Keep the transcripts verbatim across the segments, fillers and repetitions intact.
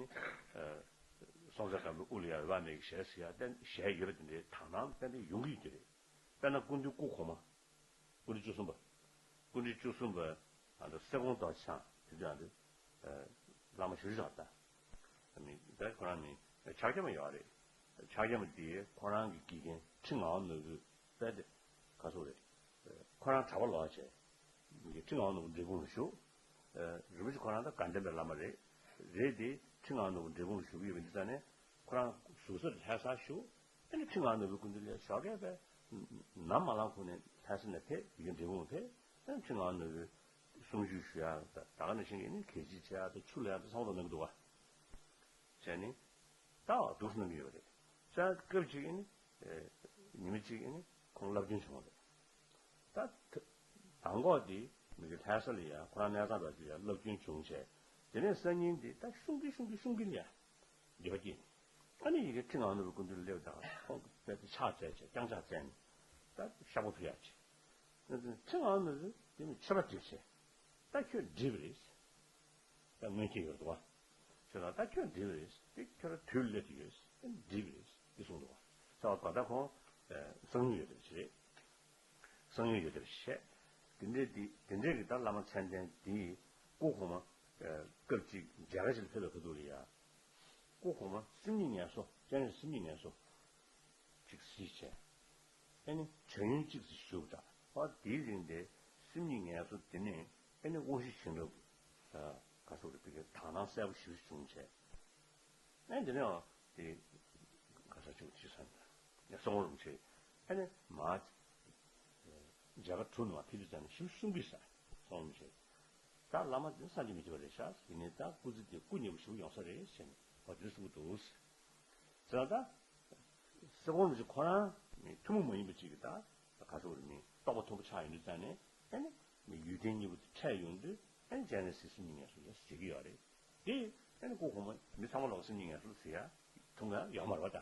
ཨ་སྲོང་བཙན་སྒམ་པོའི་དབུ་ལ་ཡ་འོད་དཔག་མེད་ཀྱི་ཞལ་ཟེར་ཡ་ཏན་ཞལ་ཡོད་པ་དེ་འདྲའི་དག་སྣང་ཏན་ཏན་ཡོང་གི་ཡོད་ཀྱི་རེད། དཔེར་ན་སྐུ་མདུན་སྐུ་གོང་མ། སྐུ་ཕྲེང་བཅུ་གསུམ་པ། སྐུ་ཕྲེང་བཅུ་གསུམ་པ། ཨ་ནི་སེ་གོང་རྡོ་རྗེ་འཆང་དེ་དུས་ཨ་ནི་བླ་མ་ཞུ་ཞག་ད། ཨ་ནི་ད་ཁོ་རང་ནི་ཕྱག་རྒྱ་མ་ཡོད་རེད། ཕྱག་རྒྱ་མ་དེ་ཁོ་རང་གི་དགེ་རྒན་ཁྲི་ངག་དབང་ནོར་བུའི་དཔེ་དེ་ག་སོགས་རེད། ཁོ་རང་གྲྭ་པ་ལོག་བྱས། ཁྲི་ངག་དབང་ནོར་བུ་འབྲས་སྤུངས་ལ་བཞུགས། རིན་པོ་ཆེ་ཁོ་རང་ད་དགའ་ལྡན་པའི་བླ་མ་རེད། རེད་དེ་ཁྲི་ངག་དབང་ནོར་བུ་འབྲས་སྤུངས་ལ་བཞུགས་ཀྱི་ཡོད་པ་འདི་ཙང་ནས། ཁོ་རང་ཟུར་སར་ལྷ་སར་བཞུགས། ཨ་ནི་ཁྲི་ངག་དབང་ནོར་བུའི་སྐུ་མདུན་ལ་ཞོགས་ཀས་པས། ནམ་མ་ལངས་གོང་ནས་ལྷ་ས་ནས་ཕེབས་ཡོད་འབྲས་སྤུངས་ཕེབས། ཨ་ནི་ཁྲི་ངག་དབང་ནོར་བུའི་གསུང་ཆོས་ཞུ་ཡག་ད་ད་ག་ནང་བཞིན་གྱི་ནི་གད་ཕྱིས་བྱེད་ཡག་དང་ཆུ་བླུག་ཡག་དང་ཚང་མ་གནང་གི་འདུག་བ། བྱས་ནས་ད་འདུག་སེ་གནང་གི་ཡོད་རེད། བྱས་སྐབས་གཅིག་ནི་ཉི་མ་གཅིག་ནི་ཁོང་བསླབ་སྐྱོན་བྱུང་བ་རེད། ད་ད་མདང་དགོང་དེ་མི་གི་ལྷ་ས་ལ་ཡ་ཁོ་རང་གནས་ཚང་དང་ཅིག་ཡ་བསླབ་སྐྱོན་བྱུང་བྱས། དེ་ནས་སང་ཉིན་དེ་ད་ཤུང་གི་ཤུང་གི་ཤུང་གི་ལ་ཡ་འདོད་པ་སྐྱེས་ནས། ཨ་ནི་ཡི་གེ་ཁྲི་ངག་དབང་ནོར་བུའི་སྐུ་མདུན་ལ་སླེབས་དང་ཁོང་གི་དཔེ་དེ་ཕྱག་བཙལ་བྱས་རྐྱང་ཕྱག་བཙལ་ནས་ད་ཤག་པོ་ཕུལ་ཡག་བྱས། ཁྲི་ངག་དབང་ནོར་བུས་དེ་ནས་མཆོད་པ་སྒྲིག་བྱས། ད་ཁྱོད་འགྲིག་པ་རེད། ད་སྔོན་ཆད་ཡོད་འདུག་བ། ཁྱོད་ལ་ད་ཁྱོད་འགྲིག་པ་རེད། དེ་ཁྱོད་རང་དུས་སླེབས་ཀྱི་ཡོད། འགྲིག་པ་རེད་དེ་གསུངས་འདུག་བ། ས་བ་ད་ཁོང་གསང་ཡུལ་ཡོད་དེ་རེད། གསང་ཡུལ་ཡོད་དེ་བཤད། དེ་འདྲས་དེ་དེ་འདྲས་ཀྱི་ད་བླ་མ་མཚན་ལྡན་དེ་སྐུ་གོང་མ་སྐབས་གཅིག་མཇལ་ཁ་ཞིག་ལ་ཕེབས་པའི་ཁ་ཐུག་ལ་ཡ། སྐུ་གོང་མ་སེམས་ཉིད་ངལ་གསོ་སྤྱན་རས་སེམས་ཉིད་ངལ་གསོ་གཅིག་གཟིགས་བྱས། ཨ་ནི་བྱ་ཡུན་གཅིག་ཙམ་བཞུགས་དང་། ཨ་དེའི་རིང་དེ་སེམས་ཉིད་ངལ་གསོ་དེ་ནས་ཨ་ནི་དབང་ཕྱུག་བྱིན་རླབས་ཀྱི་ག་སོགས་རེད་པའི་དག་སྣང་གསལ་པོ་ཞིག་བྱུང་བྱས། ཨ་ནི་དེ་ནས་ཨ་དེ་ག་ས་བྱུང་ཅི་ས་ན་སོང་རུང་བྱས། ཨ་ནི་མ་མཇལ་ཁ་གྲུབ་ནས་མ་ཕེབས་དུས་ཙམ་ནས་ཞིབ་གསུང་གི་ས་སོང་རུང་བྱས། ད་བླ་མ་དེ་སངས་རྒྱས་མི་བྱེད་པ་རེད་ཤག་དེ་ནས་ད་སྐུ་ཚེ་དེ་སྐུ་མཉེལ་པོ་ཞིག་ཡོང་ས་རེད་ཟེར་ནས་ཨ་དེ་གསུང་གི་འདུག་ཟེར། ད། སེ་གོང་རིན་པོ་ཆེ་ཁོ་རང་ནི་ཐུན་མོང་མ་ཡིན་པ་ཅིག་གི་ད་ག་ཚོད་རེད་མིན་རྟོགས་པ་མཐོན་པོ་ཆགས་ཡོང་དུས་ཙང་ནས་ཨ་ནི་ཡུལ་ལྡན་གཉིས་པོ་དེ་འཕྲད་ཡོང་དུས་ཨ་ནི་སྤྱན་རས་གཟིགས་སེམས་ཉིད་ངལ་གསོ་ཡོད་ཟེར་གྱི་ཡོད་རེད། དེ་ཨ་ནི་སྐུ་གོང་མ་མི་ཚང་མ་ལོག་སེམས་ཉིད་ངལ་གསོ་ཟེར་ཡ་ཐུག་ཡ་ཡོད་མ་རེད་པ་ད།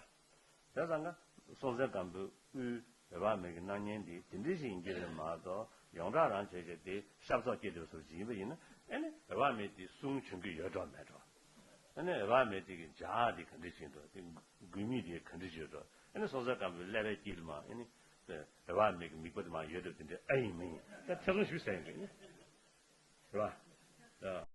དེ་ཙང་ཀ་སྲོང་བཙན་སྒམ་པོའི་དབུའི་འོད་དཔག་མེད་ཀྱི་སྣང་བརྙན་འདི་དེ་འདྲ་ཞིག་ཡིན་གྱི་རེད་མ་གཏོགས་ཡོངས་གྲགས་རང་བྱས་བྱས་དེ་ཤ་ཚ་སྐྱེས་བསྡད་པ་བཟོ་ཞིག་ཡིན་པ་ཡིན་ན་ཨ་ནི་འོད་དཔག་མེད་དེ་གསུང་བྱུང་གི་ཡོད་འགྲོ་མེད་འགྲོ། ཨ་ནི་འོད་དཔག་མེད་དེ་གི་འཇའ་དེ་ག་འདྲ་ཞིག་འགྲོ། དེ་མགུལ་མིག་དེ་ག་འདྲ་ཞིག་འགྲོ། ཨ་ནི་སྲོང་བཙན་སྒམ་པོའི་ཀླད་པའི་དཀྱིལ་མ་ཨ་ནི་འོད་དཔག་མེད་ཀྱི་མིག་པ་དེ་མ་ཡོད་འགྲོ། དེ་འདྲ་ཨེ་ཡིན་མིན་ད་ཐེ་ཚོམ་ཞིག་ཟ་ཡིན་འགྲོ་ཡིན། རེད་བ།